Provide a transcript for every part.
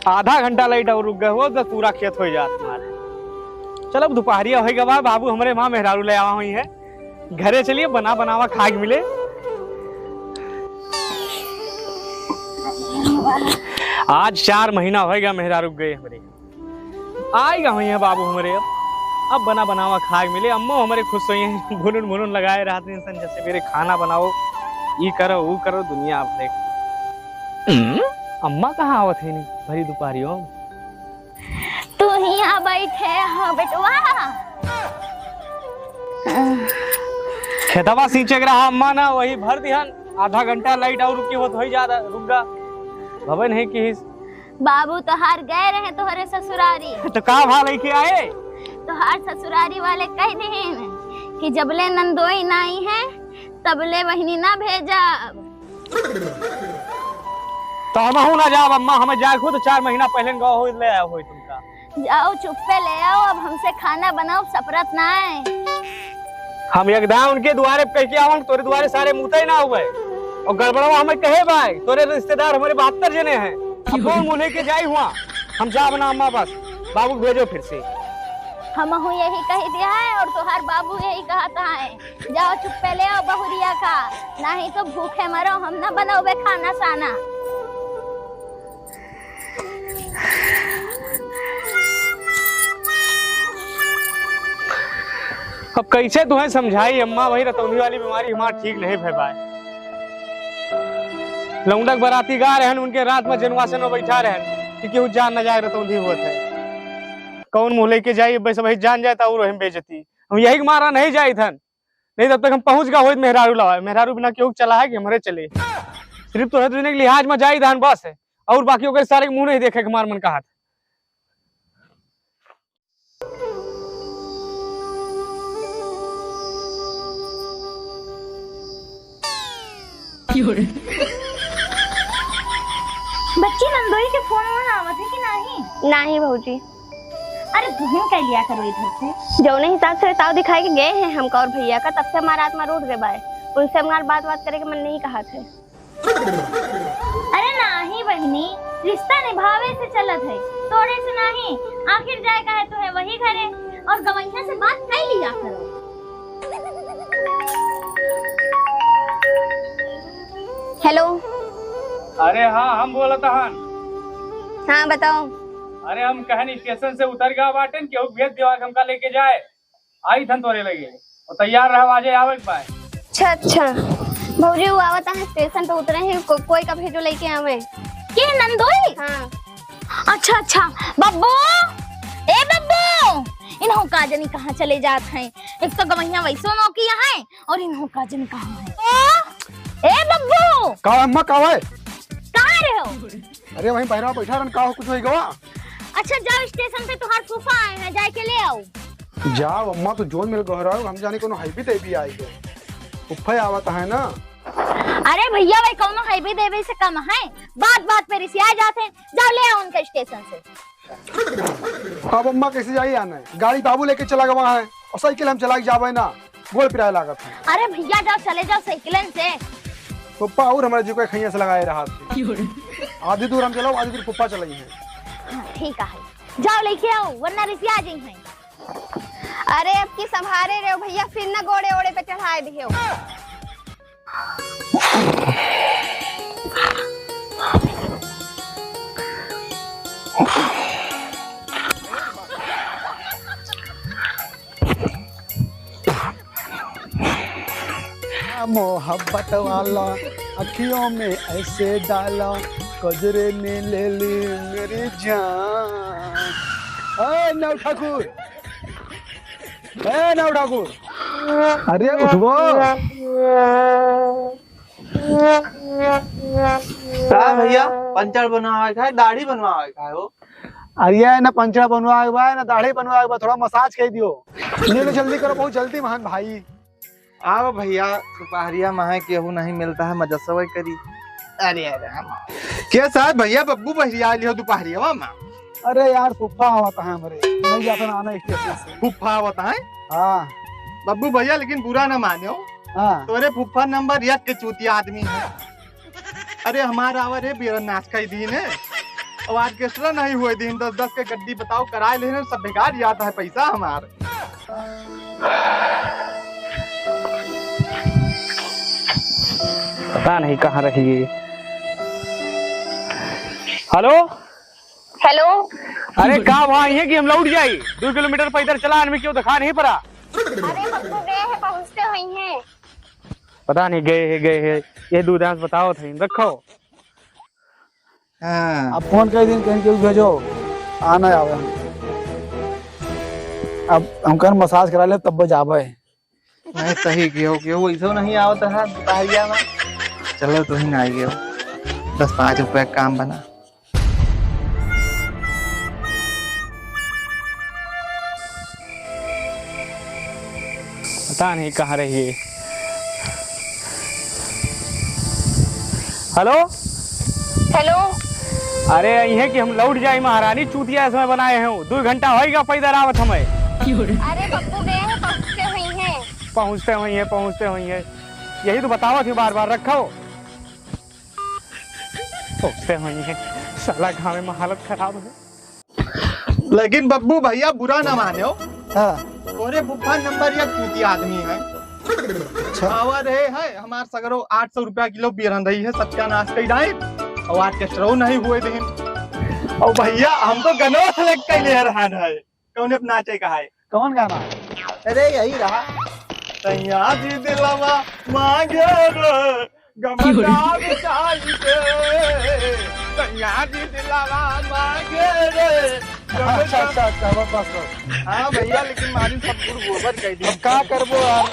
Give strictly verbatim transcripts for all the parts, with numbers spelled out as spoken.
आधा घंटा लेट और रुक गए हो तो पूरा खेत होइ जात हमार। चल, अब दुपहरिया होइ गवा, बाबू हमरे माँ मेहरारू ले आवा हुई है, घरे चलिए, बना बनावा खाए के मिले। आज चार महीना होइ गवा मेहरारू गए हमरे, आइगा हुई है बाबू हमरे। अब अब बना बनावा खाए के मिले, अम्मा हमरे खुश हुई हैं। भुनुन भुनुन लगाए रहत हैं सन, जैसे मेरे खाना बनाओ, ई करो ऊ करो, दुनिया भरे। अम्मा कहाँ आवत है नी भरी दुपहरियो? तू हियाँ बैठे हो बेटवा। खेतवा सींचे के रहा अम्मा ना, वही भर दिहन। आधा घंटा लेट और रुकी होत, होइ जात, रुक गा। भवन है कि बाबू तोहार गए रहे तोहरे ससुरारी। तो का भा लेके आए? तोहार ससुरारी वाले कह दिहिन कि जबले नंदोई ना आई है, तबले बहिनी ना भेजब। तो हमहू ना जाब अम्मा, हमें जाए खुद चार महीना पहले गवा हो ले आया हो तुमका। जाओ चुप्पे ले आओ, अब हमसे खाना बनाओ, सपरत ना है। हम एक दान उनके दुआरे कह के आवन, तोरे दुआरे सारे मुते ना हुए। और गड़बड़वा हमें कहे भाई, तोरे रिश्तेदार हमारे बहत्तर जने हैं। अब कौन मुँह लेके जाई हुआ? हम जाब ना अम्मा, बस बाबू के भेजो फिर से। हमहू यही कह दिया है और तोहार बाबू यही कहता है। जाओ चुप्पे ले आओ बहुरिया का, नहीं तो भूखे मरो, हम ना बनौबे खाना साना। अब कैसे तुहें समझाई अम्मा, वही रतौनी वाली बीमारी हमार ठीक नहीं भय पाए। लौंडक बराती गा रहन, उनके रात में जनवा से न बैठा रहन कि केहू जान न जाए रतौनी होत है। कौन मुँह लेके जाई, अब सब जान जाए तो और हम बेइज्जती। हम यही के मारा नहीं जाई थन। नहीं, तब तक हम पहुँच गा होइत मेहरारू लवा। मेहरारू बिना केहू चला है कि हमरे चले? सिर्फ तोहरे दुजने के लिहाज में जाई धान बस है, और बाकी ओकर सारे के मुँह नहीं देखे के हमार मन कहत। बच्ची, नंदोई के फोन वोन आवत है कि नाही? नाही भौजी। अरे तुहूँ कह लिया करो इधर से। जौने हिसाब से ताव दिखाई के गए हैं हमका और भैया का, तब से हमारा आत्मा रूठ गए बाय। उनसे हमार बात बात करे के मन नहीं कहत है। अरे नाही बहिनी, रिश्ता निभावे से चलत है, तोड़े से नाही। आखिर जाए का है तो है वही घरे, और गवैया से बात कर लिया करो। हेलो। अरे हाँ, हम बोलत हन। हाँ, बताओ। अरे हम कहन स्टेशन से उतर गया बाटेन, केहू भेज देवा हमका लेके जाए। आई थन तोरे लगे, और तैयार रह, आजे आवे के पाए। अच्छा, अच्छा। भौजी, वो आवत है स्टेशन पे उतरे ही, को-, कोई का भेजो लेके आवे। के नंदोई? हाँ। अच्छा, अच्छा। बब्बू, ए बब्बू, इन्हों का जनी कहाँ चले जात हैं? एक तो गवैया वैसो नौकी है, और इन्हों का जनी कहाँ है? ओ, ए बब्बू। का अम्मा, का है? कहाँ रहे हो? अरे वहीं बहरा बैठा रहन, का हो, कुछ होई गवा? अच्छा, जाओ स्टेशन पे तोहार फूफा आए हैं, जाए के ले आओ। जाओ अम्मा, तू जोन मिल गहराओ, हम जाने कोनो हैवी देवी आई गए। फूफा आवत है ना। अरे भैया, भाई कौनो हैवी देवी से कम है, बात बात पे रिसिया जाते हैं। जाओ ले आओ उनका स्टेशन से। अब अम्मा कैसे जाई आने? गाड़ी बाबू लेके चला गवा है और साइकिल हम चला के जावे ना, गोड़ पिराए लागत है। अरे भैया जाओ, चले जाओ साइकिलन से। पप्पा और हमारे जी को खैया से लगाए रहा थे। आधी दूर हम चलाओ, आधी दूर पप्पा चलाई हैं। हाँ, ठीक है, जाओ लेके आओ, वरना रिसिया जाई हैं। अरे अब की संभारे रहो भैया, फिर ना गोड़े ओड़े पे चढ़ाए दियो। मोहब्बत वाला अखियों में ऐसे डाला, कजरे ने ले ली मेरी जान। ए नौ ठाकुर, ए नौ ठाकुर, अरे उठबो। का भैया, पंचर बनवावे का है, दाढ़ी बनवावे का है हो? अरे ना पंचर बनवावे बा, ना दाढ़ी बनवावे बा, थोड़ा मसाज कर दियो। ले लो जल्दी करो, बहुत जल्दी महान भाई। आओ भैया, दुपहरिया में है, केहू नहीं मिलता है, मजसवे करी। अरे, अरे, हम के साथ भैया बब्बू बहरिया लियो दुपहरिया में। अरे यार, फुफ्फा आवत है हमरे, नहीं जाता ना आना स्टेशन से। फुफ्फा आवत है? हाँ। बब्बू भैया, लेकिन बुरा ना मानो। हाँ। तोरे फुफ्फा नंबर एक के चूतिया आदमी है। अरे हमारा आवा रे, बेरा नाश कर दी ने। अब orchestra नहीं हुए दिन, दस दस के गड्डी बताओ, कराए लेने, सब बेकार जाता है पैसा हमार। पता नहीं कहाँ रही ये। Hello। Hello। अरे का भाई है कि हम लौट जाई? दो किलोमीटर पैदल चला, आदमी क्यों दिखा नहीं पड़ा? अरे बब्बू गए हैं, पहुँचते हुई हैं। पता नहीं गए है, गए है। ये दो dance बताओ थे, रखो। हाँ। अब फोन कई दिन कहीं के भेजो, आना आवे। अब हम कन massage करा ले तब जावे। नहीं, सही कियो, कियो, वैसे नहीं आवत है दुपहरिया में। चलो, तू ही ना आई गयो, दस पाँच रुपया काम बना। पता नहीं कहाँ रही है। Hello। Hello। अरे, यही है कि हम लौट जाए महारानी, चूतिया इसमें बनाए हैं, दो घंटा होइगा पैदल आवत हमें। अरे बब्बू गए हैं, पहुँचते हुई हैं। पहुँचते हुई हैं, पहुँचते हुई हैं, यही तो बतावत ही बार बार, रखो। पहुँचते हुई हैं, साला गाँव में हालत खराब है। लेकिन बब्बू भैया बुरा ना माने हो। हाँ। तोरे फुफा number एक चूतिया आदमी है। अच्छा। आवा रहे है, हमार सगरो आठ सौ रुपया किलो बियरन रही है, सत्यानाश कई डाइट। और orchestra नहीं हुए दिन। और भैया, हम तो गनो select कर ले रहन है। कौन अब नाचे का है? कौन गाना? अरे, यही रहा। सैया जी दिलवा मांगे रे, गमछा बिछाई के। सैया जी दिलवा मांगे रे, गमछा। अच्छा, अच्छा, अच्छा, बस, बस, बस। हाँ भैया, लेकिन मारी सब गुड़ गोबर कह दी। अब का करबो यार?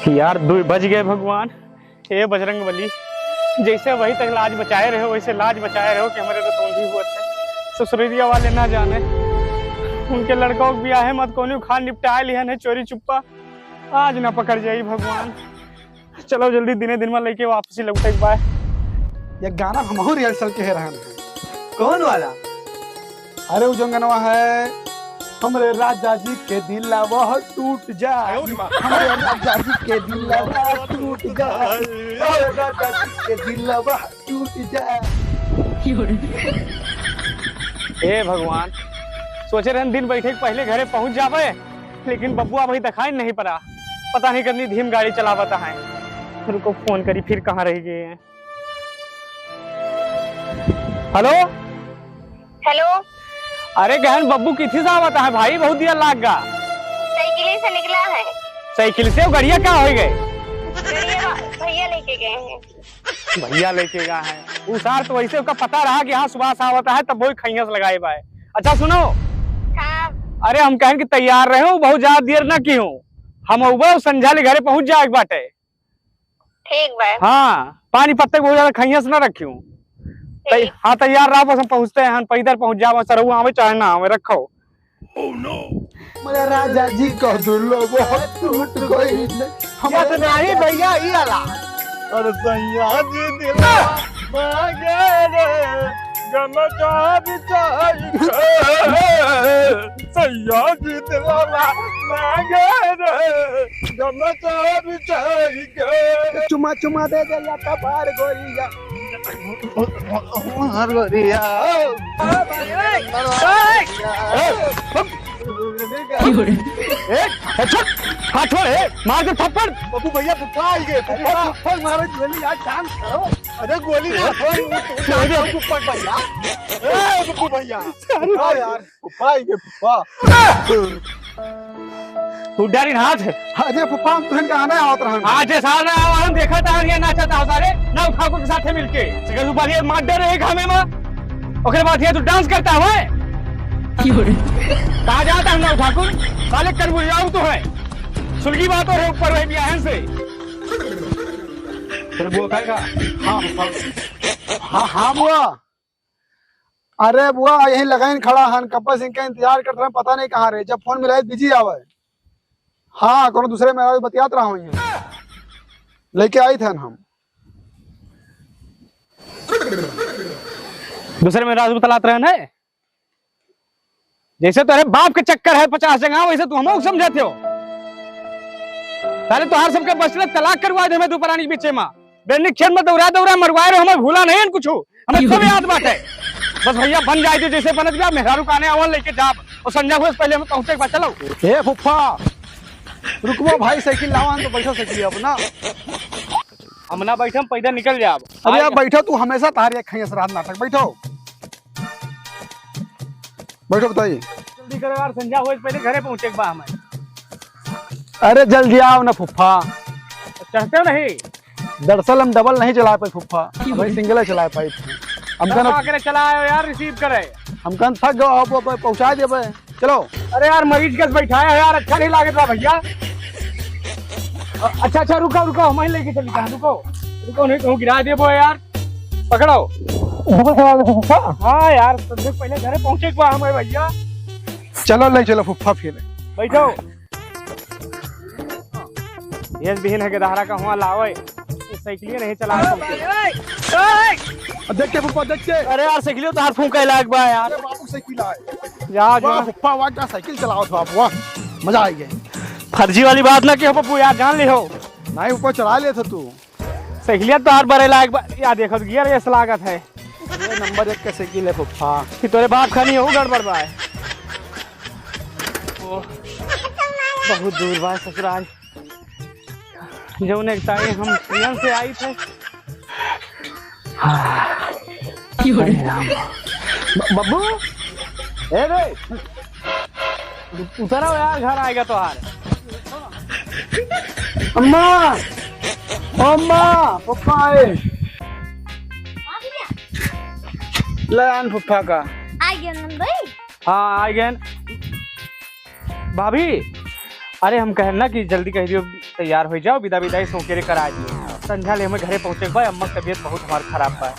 यार, दुई बज गए भगवान। हे बजरंग बली, जैसे वही तक लाज बचाए रहो, वैसे लाज बचाए रहो कि हमरे तो तुम भी हुआ थे। ससुररिया वाले ना जाने, उनके लड़कों के बियाहे मत कोनो खान निपटाए लिहन है चोरी चुप्पा। आज ना पकड़ जाई भगवान। चलो जल्दी दिने दिन में लेके वापसी लौटे के बाय। ये गाना हमहू rehearsal के है रहन है। कौन वाला? अरे उ जौन गनवा है, हमरे राजा जी के दिलवा टूट जा, हमरे राजा जी के दिलवा टूट जा, हमरे राजा जी के दिलवा टूट जा। हे भगवान, सोचे रहन दिन बैठे के पहले घरे पहुंच जावे, लेकिन बबुआ अभी दिखाई नहीं पड़ा। पता नहीं कितनी धीम गाड़ी चलावत है। रुको, फोन करी, फिर कहाँ रह गए हैं। Hello। Hello। अरे गहन, बब्बू किथी से आवत है भाई, बहुत दिया लाग गा। साइकिल से निकला है। साइकिल से? वो गड़िया का हो गए? गड़िया भैया लेके गए हैं। भैया लेके गए हैं। उ सार तो वैसे ओका पता रहा कि हाँ सुभाष आवत है, तब वही खैया से लगाए बाय। अच्छा सुनो। हाँ। अरे हम कहन कि तैयार रहे, बहुत ज्यादा देर ना की हूँ, हम अउबे संझा ले घरे पहुँच जाए के बाटे। ठीक बा। हाँ, पानी पत्ते को ज्यादा खैया से ना रखियो। तै-, ठीक। हाँ, तैयार रहो, बस हम पहुँचते हैं, हम पैदल पहुँच जाओ, सरऊ आवे चाहे ना आवे, रखो। Oh no! मेरे राजा जी का दुल्लो बहुत टूट गई। हम ये तो नहीं भैया, ये वाला। अरे सैया जी दिल मांगे रे, गमछा बिछाई के। सैया जी दिलवा मांगे रे, गमछा बिछाई के। चुमा चुमा दे दे या कपार गोरिया। मार गोरिया। ए, ए, ए, छोड़, हाथ छोड़, ए, मार दे थप्पड़। बब्बू भैया, फुफा आई गए, फुफा। अरे, फुफा मारो, गोली यार, डांस करो। अरे, गोली ना, छोड़, छोड़ दे। फुफा भैया। ए, बब्बू भैया। अरे, फुफा यार। फुफा, ये फुफा। तू डरिन हाथ। अरे फुफा, हम तुहन का आना आवत रहन। आज ये साल ना आवा, हम देखा था, ये नाचत आवत रे, नव ठाकुर के साथे मिलके। अगर तू बढ़िया मार डर रहे घामे में, ओकरे बाद ये तू डांस करता है। कहाँ जाता है नव ठाकुर? साले करबुरियाऊ तो है। सुलगी बात और है ऊपर वही बियाहन से। तेरे बुआ का? हाँ, हाँ, हाँ, बुआ। अरे बुआ, यहीं लगाइन खड़ा हन, कब्बे से इनका इंतजार करत रहन, पता नहीं कहाँ रहे। जब फोन मिलाई, busy आवे। हाँ, कोनो दूसरे मेहरारू बतियात रहा हुई है, लेके आई थे हम। दूसरे मेहरारू बतलात रहन है, जैसे तोरे बाप के चक्कर है पचास जगह, वैसे तू हमको समझाते हो। साले तोहार सबके बस चले, तलाक करवा दे हमें दो परानी के बीचे में। बेरनी खेत में दौड़ा दौड़ा मरवाए रहो, हमें भूला नहीं है कुछ, हमें सब याद बाटे। बस भैया बन जाए दे, जैसे बनत बा, मेहरारू काने आवन लेके जाब, और संझा हुए से पहले हमें पहुँचे के बाद चलो। ए फुफ्फा, रुकबो भाई, साइकिल लावा, हम तो बैठो साइकिल अब ना। हम ना बैठम, पैदल निकल जाब। अरे यार बैठो, तू हमेशा तहार एक खैस रात नाटक, बैठो। बैठो बताई। जल्दी करो यार, संझा होए से पहले घरे पहुँचे के बा हमें। अरे जल्दी आओ ना फुफ्फा। चढ़ते हो नहीं? दरअसल हम डबल नहीं चला पाए फुफ्फा, हम सिंगल ही चला पाए। हम तब कहना का करे चला आयो यार, रिसीव करे। हम कहन थक गए, अब, अब पहुँचा देबे। चलो। अरे यार, मरीज के बैठाया है यार, अच्छा नहीं लागत बा भैया। अ-, अच्छा, अच्छा, रुको, रुको, हम ही लेके चली जाए, रुको, रुको, नहीं कहूँ गिरा देबो यार, पकड़ो। हाँ यार, तो देख, पहले घरे पहुँचे के बा हमें भैया। चलो, ले चलो फुफ्फा फिर। बैठो। यस बिहिन है के दहरा का हुआ लावे। साइकिलिया नहीं चला सकते। अब देख के फुफ्फा, देख के। अरे यार, साइकिलियो तो हाथ फूंके लाग बा यार। अरे बाबू, साइकिल आए। जा, जा। वाह, फुफ्फा, वाह, क्या साइकिल चलावत हो आप, वाह, मजा आ गया। फर्जी वाली बात ना किहो पप्पू यार, जान लिहो। नहीं, फुफ्फा, चला लेत हो तू। साइकिलिया तो हाथ बरे लाग बा। या देखो, गियर यस लागत है। ये नंबर एक के साइकिल है फुफ्फा। कि तोरे बाप खानी हो गड़बड़ बा। ओ, बहुत दूर बा ससुराल। जौन एक ताई हम पियन से आई थे। हाँ। अरे राम। ब-, बब्बू, ए रे, उ-, उतरो यार, घर आएगा तोहार। अम्मा, अम्मा, पप्पा आए। ले आन फुफ्फा का। आ गया नंद भाई। हाँ, आ गए। भाभी, अरे हम कहन ना कि जल्दी कह दियो तैयार हो जाओ, विदा विदाई सौकेरे करा दियो। संझा ले हमें घरे पहुँचे के बा, अम्मा की तबीयत बहुत हमार खराब बा।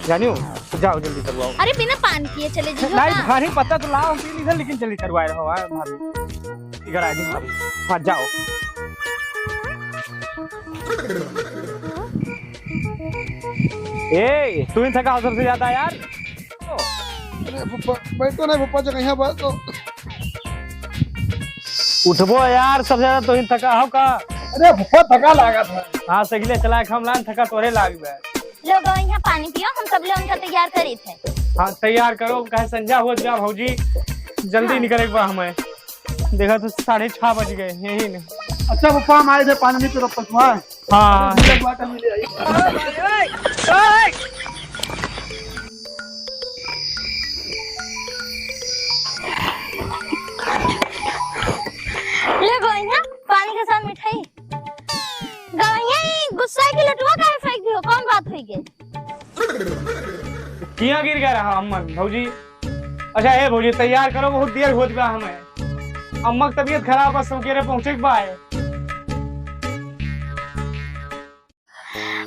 जानियो, तो जाओ जल्दी करो आओ। अरे बिना पानी पिए चले जियो नहीं, ना। पानी पत्ता तो लाओ, हम पी लीजिए, लेकिन जल्दी करवाए रहो, हाँ, भाभी। इधर आ जाओ भाभी। हाँ, जाओ। ए, तू ही थका हो सबसे ज्यादा यार। अरे फुफ्फा, बैठो ना फुफ्फा, जगह यहाँ बैठो। उठबो यार, सबसे ज्यादा तोहिन थका हो का? अरे फुफ्फा, थका लागत है। हाँ, सगले चला के हम लान, थका तोरे लाग बे। लोग यहाँ पानी पियो, हम सब लोग उनका तैयार करी थे। हाँ, तैयार करो, कहे संझा हो जा भौजी, जल्दी हाँ। निकले के बा हमें। देखा तो साढ़े छह बज गए, यही नहीं। अच्छा फुफ्फा, हम आए थे पानी नहीं पियो तब तक, हाँ। हाँ। मिनट बाद हम ले आई। ले गइया, पानी के साथ मिठाई। गइया, ई गुस्सा के लटुआ काहे फेंक दियो? कौन बात हुई गे? किया गिर गया रहा अम्मा भौजी? अच्छा, ए भौजी, तैयार करो, बहुत देर होत बा हमें। अम्मा की तबीयत खराब बा, सवेरे पहुँचे के बा है।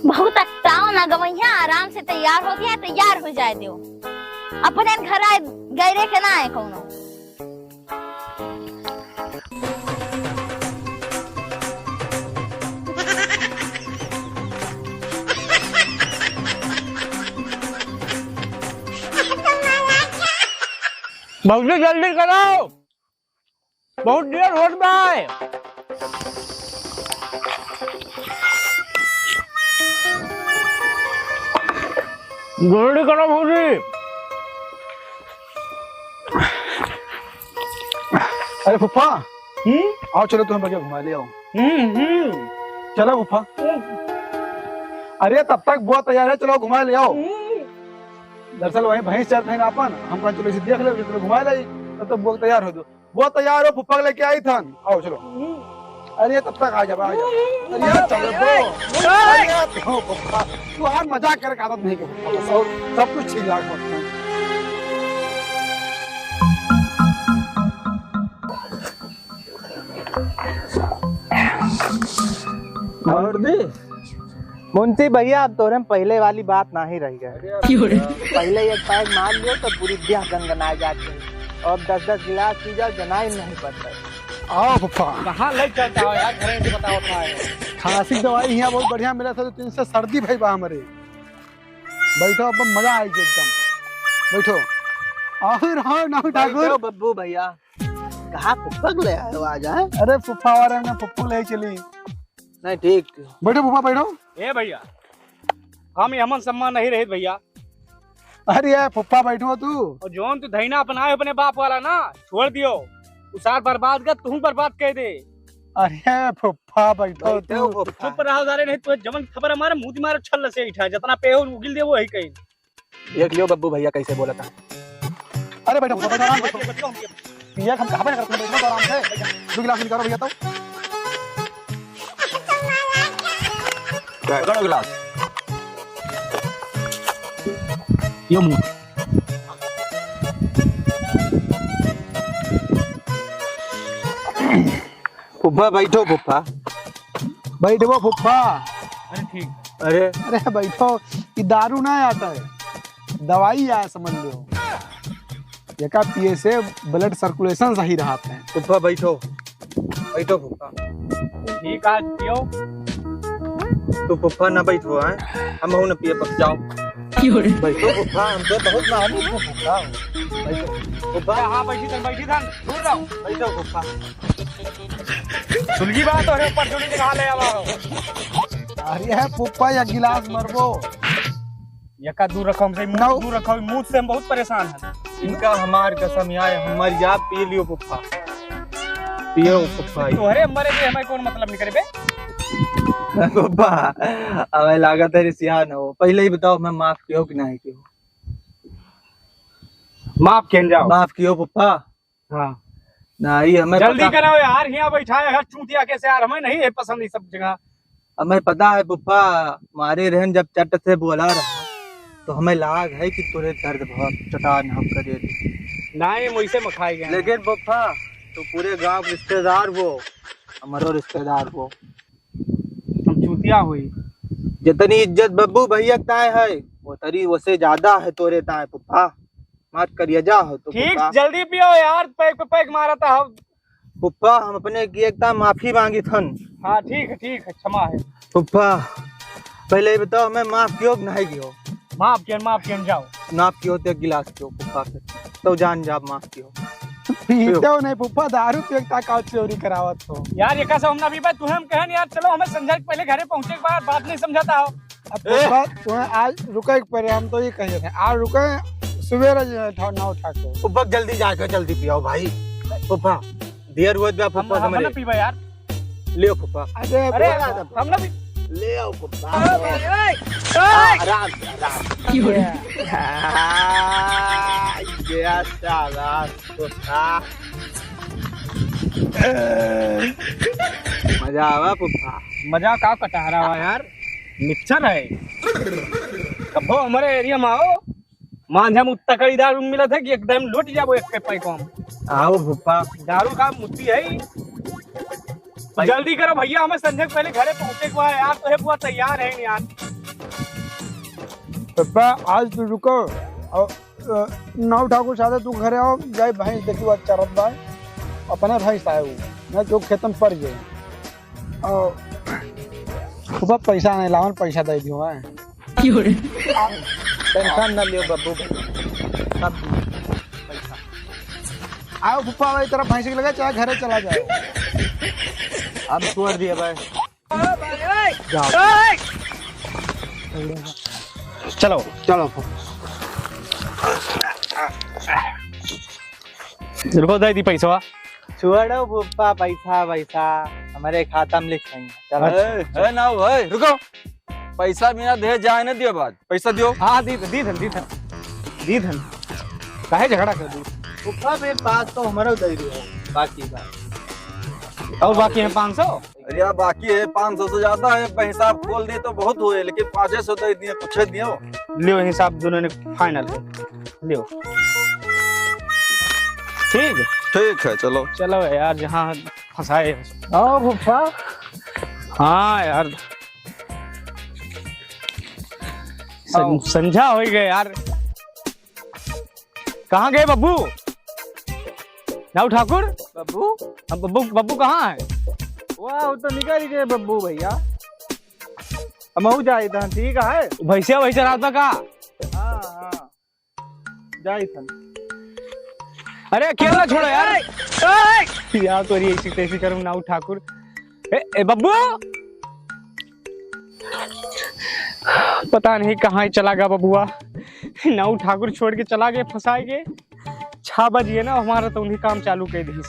बहुत अकताओ ना गवैया, आराम से तैयार हो गया, तैयार हो जाए दो। अपने घर आए, गैरे के ना आए कौनो। भौजी जल्दी करो, बहुत देर होत बा। जल्दी करो भौजी। अरे फुफ्फा, हम्म? आओ चलो तुम्हें बढ़िया घुमा ले आओ। हम्म, हम्म। चलो फुफ्फा। हम्म। अरे तब तक बुआ तैयार है, चलो घुमा ले आओ। हम्म। दरअसल वहीं भैंस चरत है ना अपन, हम कहा चलो इसे देख ले, चलो घुमा ले, तब तक बुआ तैयार हो दो। वो तैयार हो, फुफ्फा के लेके आई थन। आओ, चलो। अरे, तब तक आ जाबा, आ जाबा। अरे, चलो, दो। अरे, तो फुफ्फा, तू हर मजाक करे का आदत नहीं के फुफ्फा, बस और सब कुछ ठीक ठाक होता है। और दी? मुंशी भैया, अब तोरे में पहिले वाली बात नाही रह गए। क्यों रे? पहिले एक पैग मार लियो तो पूरी देह गनगनाए जात रही। और अब दस दस गिलास पी जाओ, जनाई नहीं पड़ता। आओ फुफ्फा। कहाँ ले चलता हो यार, घरे से बताओ था। खांसी की दवाई यहाँ बहुत बढ़िया मिला था, तो तीन से सर्दी भई बा हमरे। बैठो, अब मजा आई एकदम। बैठो। आओ, आओ, नाहू ठाकुर। बैठो बब्बू भैया। कहाँ फुफ्फा के ले आए हो आज, हैं? अरे फुफ्फा वाले ने फुफ्फू ले चली। नहीं, ठीक। बैठो फूफा, बैठो। ए भैया, हम यमन सम्मान नहीं रहित भैया। अरे यार फूफा, बैठो तू। और जौन तू धैना अपनाए अपने बाप वाला ना, छोड़ दियो। उ सार बर्बाद कर, तू बर्बाद कर दे। अरे फूफा, बैठो बैठो तू। फूफा। चुप रहो सारे, नहीं तो जवन थपरा मारे, मुंह मारे छल्ल से इठा, जितना पे हो उगिल दे वो ही कहीं। देख लियो बब्बू भैया कैसे बोलत है। अरे बैठो, बैठो, आराम से। भैया, हम कहाँ बैठ करते हैं? बैठो तो आराम से। दो गिलास निकालो भैया तो। पकड़ो गिलास। यो मुंह। फूफा बैठो फूफा। बैठबो फूफा। अरे ठीक। अरे। अरे बैठो, ई दारू ना आता है, दवाई आय समझ लो। एका पिए से blood circulation सही रहत है। फूफा बैठो, बैठो फूफा। ठीक आज पियो। तू फूफा ना बैठो, हैं? हम हूं ना पिए, बस जाओ। क्यों रे? बैठो फूफा, हम तो बहुत मानी हो फूफा। बैठो फूफा। हाँ, बैठी थन, बैठी थन, दूर रहो। बैठो फूफा। सुलगी बात हो रे, ऊपर चुनी दिखा ले आवा हो। अरे है फूफा, एक गिलास मरबो। यका दूर रखो हमसे, मुंह नौ। दूर रखो, मुंह से हम बहुत परेशान हैं। इनका हमार कसम यार, हमार याद पी लियो फूफा, पियो फूफा। तोहरे मरे से हमें कौन मतलब निकले बे? फूफा, हमें लागत है रिसिया न हो, पहले ही बताओ, मैं माफ कियो कि नहीं कियो? माफ केन जाओ। माफ कियो फूफा। हाँ। नहीं, हमें जल्दी पता करो यार, यहाँ बैठा है हर चूतिया के से यार, हमें नहीं है पसंद ये सब जगह। हमें पता है फूफा, मारे रहन जब चट से बोला रहा, तो हमें लाग है कि तोरे दर्द बहुत चटान हम करे। नहीं, हम वैसे में खाए गए। लेकिन फूफा, तू पूरे गांव के रिश्तेदार हो, हमारो रिश्तेदार हो। हम चूतिया हुई। जितनी इज्जत बब्बू भैया ताए है, वो तरी वसे ज्यादा है तोरे ताए फूफा। मार करिया जा हो तो ठीक, फूफा। जल्दी पियो यार, पैक पे पैक मारता हो। फूफा, हम अपने की एकता माफी मांगी थन। हाँ, ठीक है, ठीक है, क्षमा है। फूफा, पहले ये बताओ, हमें माफ कियो कि नहीं कियो? माफ कियन, माफ कियन, जाओ। माफ कियो तो एक गिलास पियो फूफा के, तो जान जा माफ कियो। पीते हो नहीं फूफा, दारू पियो का काउ चोरी करावत हो। यार, ये कैसा हम ना पीबे, तू हम कहन यार, चलो हमें समझा के पहले घरे पहुँचे के बाद बात नहीं समझाता हो। अब ए! फूफा, तुम्हें आज रुके के पड़े, हम तो ये कहे थे, आज रुके, सुबेरे जो है, ठा-, ना उठा के। फूफा, जल्दी जाके जल्दी पियाओ भाई। फूफा, देर हुआ बा हम, फूफा, हम हमरे। ना पीबे यार। ले फूफा। अरे, अरे, फूफा, हम ना पी- ले आओ फूफा। अरे, अरे, हाँ, अरे। आराम से, आराम से। क्यों रे? हाँ, ये साला फूफा। मजा आवा फूफा। मजा का कटहरा हुआ यार, मिक्सचर है। कबो हमारे एरिया में आओ, मांझा में उत्ता कड़ीदार मिलत है कि एकदम लुट जाबो एक पे पैक हम। आओ फूफा। दारू का मुत्ती है। जल्दी करो भैया, हमें संजय पहले घरे पहुंचे को है यार, तो है बुआ तैयार है नहीं यार। पप्पा, आज तू रुको और, अ, नौ ठाकुर साथे तू घरे आओ, जाए भैंस देखी बात चरत बा, अपने भैंस आए हो, ना क्यों खेतन पड़ जाए। और फूफा पैसा नहीं लावन, पैसा दे दियो मैं। क्यों रे? टेंशन न लियो बाबू, सब पैसा। आओ फूफा, वही तरफ भैंस के लगे, चाहे घरे चला जाओ। हम छोड़ दिए भाई। जाओ। चलो। चलो फूफा। रुको, दे दी पैसवा। छोड़ो फूफा, पैसा वैसा हमारे खाता में लिख देंगे। चलो। ए, ए, ना हो, ए, रुको। पैसा बिना दे जाए न दियो बात। पैसा दियो। हाँ, दी, दी धन, दी धन। दी धन। काहे झगड़ा कर दू? फूफा, मेरे पास तो हमारा दे दियो, बाकी बात। और बाकी है पाँच सौ? अरे यार, बाकी है पाँच सौ से ज्यादा है, पर हिसाब खोल दिए तो बहुत हुए, लेकिन पाँचे सौ दे दिए, कुछ दियो। लियो हिसाब दोनों ने final है, लियो। ठीक है। ठीक है, चलो। चलो यार, जहाँ फंसाए। आओ फूफा। हाँ यार, सं-, आओ। संझा हो ही गए यार। कहाँ गए बब्बू? नाऊ ठाकुर? बब्बू? हम बब्बू, बब्बू कहाँ है? वाह, वो तो निकल ही गए बब्बू भैया। हम हो जाए इधर, ठीक है? भैंसिया, भैंसिया रात में का? हाँ, हाँ। जाए इधर। अरे, अकेला छोड़ो यार। ए, ए! यार, तोरी ऐसी तैसी करूँ नाऊ ठाकुर। ए, ए, बब्बू! पता नहीं कहाँ ही चला गा बबुआ। नऊ ठाकुर छोड़ के चला गए, फंसाए गए। छह बजिए ना, हमारा तो उन्हीं काम चालू कर दी।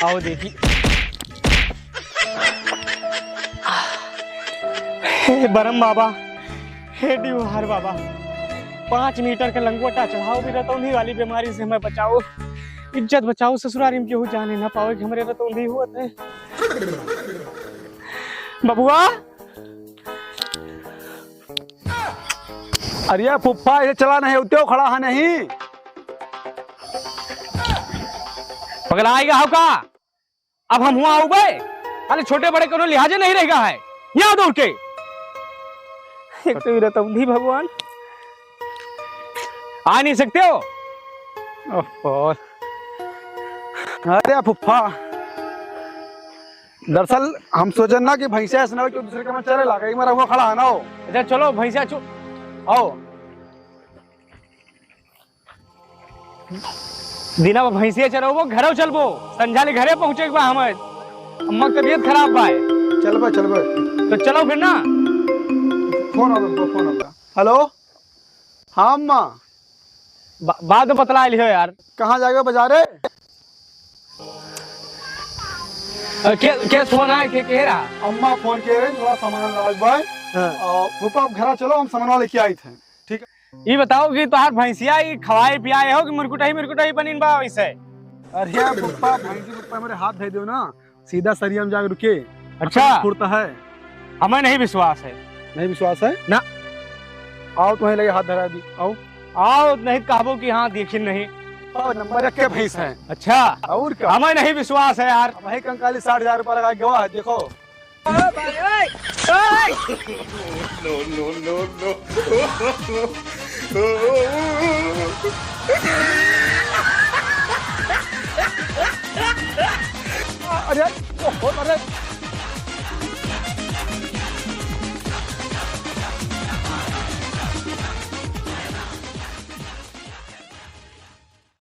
आओ देखी। हे बरम बाबा, हे डिवहार बाबा, पाँच मीटर के लंगोटा चढ़ाव भी रतौंधी वाली बीमारी से हमें बचाओ, इज्जत बचाओ। ससुरारी में केहू जाने ना पावे कि हमरे रतौंधी हुआ थे। बबुआ, अरे फुफ्फा, ये चला नहीं, उठो, खड़ा है नहीं। पगला आएगा हो का? अब हम हुआ आउबे, खाली छोटे बड़े कोनो लिहाजे नहीं रहेगा है। यहाँ दौड़ के। एक तो ये रतौंधी भगवान, आ नहीं सकते हो। ओहो। अरे फुफ्फा, दरअसल हम सोचन ना कि भैंसिया ऐसे ना हो कि दूसरे के में चरे लागे, एक मेरा हुआ खड़ा है ना हो। अच्छा चलो भैंसिया चु-, आओ। दिना में भैंसिया चरौबो, घरों चलबो, संझा ले घरे पहुँचे के बा हमें। अम्मा के तबीयत खराब बा। चलबे, चलबे। तो चलो फिर ना। फोन आ गया, फोन आ गया। हेलो, हाँ अम्मा। बा-, बाद में बतला लियो यार। कहाँ जाएगा बाजारे? अ, के, के फोन आए, के, के रहा? अम्मा फोन किए रहे, थोड़ा सामान लावे के बा। हाँ। और फूफा, आप घरा चलो, हम सामान लेके आई थे। ठीक है। ई बताओ कि तोहार भैंसिया ई खवाए पियाए हो कि मुरकुटही मुरकुटही बनिन बा वैसे? अरे फूफा, भैंसी के ऊपर मेरे हाथ धर दो ना, सीधा सरिया में जाके रुके। अच्छा। अकड़ फुरता है। हमें नहीं विश्वास है। नहीं विश्वास है? ना। आओ, तुम्हें लगे हाथ धरा दी, आओ। आओ, नहीं तो कहबो कि हाँ, देखिन नहीं। और नंबर एक के भैंस है। अच्छा। और क्या? हमें नहीं विश्वास है यार। अब भाई कंकाली साठ हजार रुपया लगा के गवा है, देखो। No, no, no, no। अरे, ओहो, अरे।